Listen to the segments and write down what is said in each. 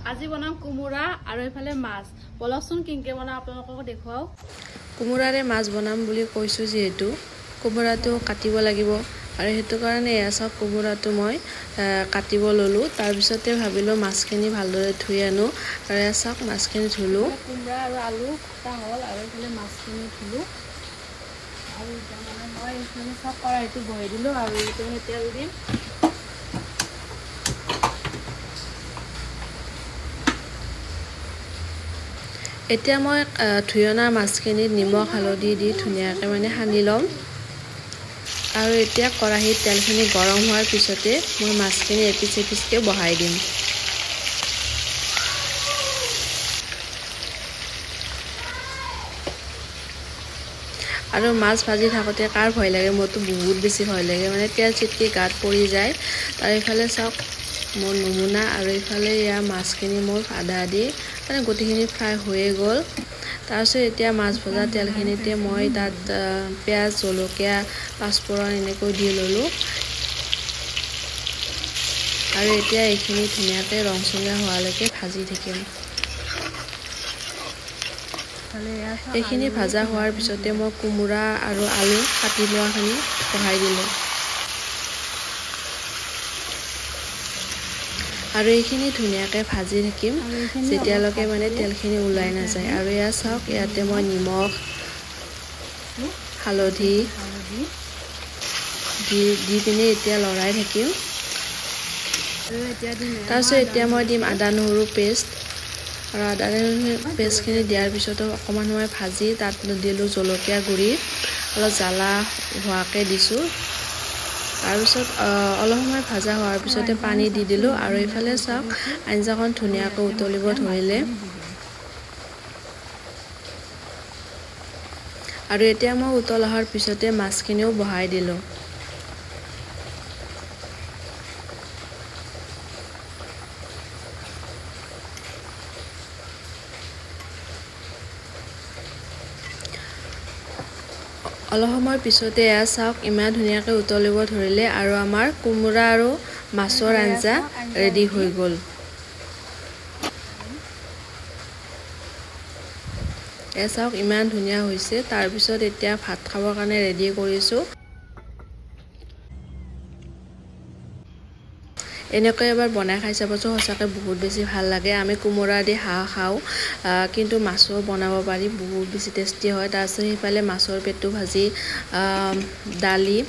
আজি বনাম কোমোৰা আৰু এইফালে মাছ। বলকচোন কেনেকৈ বনাওঁ আপোনালোকক দেখুৱাওঁ। কোমোৰাৰে মাছ বনাম বুলি কৈছোঁ যিহেতু কোমোৰাটো কাটিব লাগিব আৰু সেইটো কাৰণে এয়া চাওক কোমোৰাটো মই কাটিব ল'লোঁ। তাৰপিছতে ভাবিলোঁ মাছখিনি ভালদৰে ধুই আনো আৰু এয়া চাওক মাছখিনি ধুলোঁ। কোমোৰা আৰু আলু কটা হ'ল আৰু এইফালে মাছখিনি ধুলোঁ আৰু এতিয়া মানে মই এইখিনি চব কড়াইটো বহাই দিলোঁ আৰু এতিয়া মানে তেল দিম। এতিয়া মই ধুই অনা মাছখিনিত নিমখ হালধি দি ধুনীয়াকৈ মানে সানি ল'ম। আৰু এতিয়া কেৰাহীত তেলখিনি গৰম হোৱাৰ পিছতে মই মাছখিনি এপিচ এপিচকৈ বহাই দিম। আৰু মাছ ভাজি থাকোঁতে কাৰ ভয় লাগে? মোৰতো বহুত বেছি ভয় লাগে, মানে তেল ছিটকি গাত পৰি যায়। তাৰ ইফালে চাওক মোৰ নমুনা আৰু ইফালে ইয়াৰ মাছখিনি মোৰ আধা দি মানে গোটেইখিনি ফ্ৰাই হৈয়ে গ'ল। তাৰপিছত এতিয়া মাছ ভজা তেলখিনিতে মই তাত পিঁয়াজ, জলকীয়া, পাঁচফোৰণ এনেকৈ দি ল'লোঁ। আৰু এতিয়া এইখিনি ধুনীয়াকৈ ৰংচঙীয়া হোৱালৈকে ভাজি থাকিম। এইখিনি ভাজা হোৱাৰ পিছতে মই কোমোৰা আৰু আলু কাটি লোৱাখিনি বহাই দিলোঁ। আৰু এইখিনি ধুনীয়াকৈ ভাজি থাকিম যেতিয়ালৈকে মানে তেলখিনি ওলাই নাযায়। আৰু এয়া চাওক ইয়াতে মই নিমখ, হালধি দি দি পিনে এতিয়া লৰাই থাকিম। তাৰপিছত এতিয়া মই দিম আদা নহৰু পেষ্ট। আৰু আদা নহৰু পেষ্টখিনি দিয়াৰ পিছতো অকণমান সময় ভাজি তাত দিলোঁ জলকীয়া গুড়ি, অলপ জ্বালা হোৱাকৈ দিছোঁ। তাৰপিছত অলপ সময় ভাজা হোৱাৰ পিছতে পানী দি দিলোঁ। আৰু এইফালে চাওক আঞ্জাখন ধুনীয়াকৈ উতলিব ধৰিলে। আৰু এতিয়া মই উতল অহাৰ পিছতে মাছখিনিও বহাই দিলোঁ। অলপ সময় পিছতে এয়া চাওক ইমান ধুনীয়াকৈ উতলিব ধৰিলে আৰু আমাৰ কোমোৰা আৰু মাছৰ আঞ্জা ৰেডি হৈ গ'ল। এয়া চাওক ইমান ধুনীয়া হৈছে। তাৰপিছত এতিয়া ভাত খাবৰ কাৰণে ৰেডি কৰিছোঁ। এনেকৈ এবাৰ বনাই খাই চাবচোন, সঁচাকৈ বহুত বেছি ভাল লাগে। আমি কোমোৰা দি হাঁহ খাওঁ, কিন্তু মাছো বনাব পাৰি, বহুত বেছি টেষ্টি হয়। তাৰপিছত সেইফালে মাছৰ পেটু ভাজি, দালি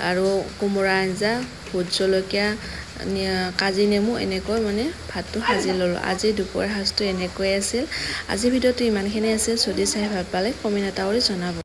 আৰু কোমোৰা আঞ্জা, ভোট জলকীয়া, কাজি নেমু এনেকৈ মানে ভাতটো সাজি ল'লোঁ। আজি দুপৰীয়া সাজটো এনেকৈয়ে আছিল। আজিৰ ভিডিঅ'টো ইমানখিনি আছিল। যদি চাই ভাল পালে কমেণ্ট এটা কৰি জনাব।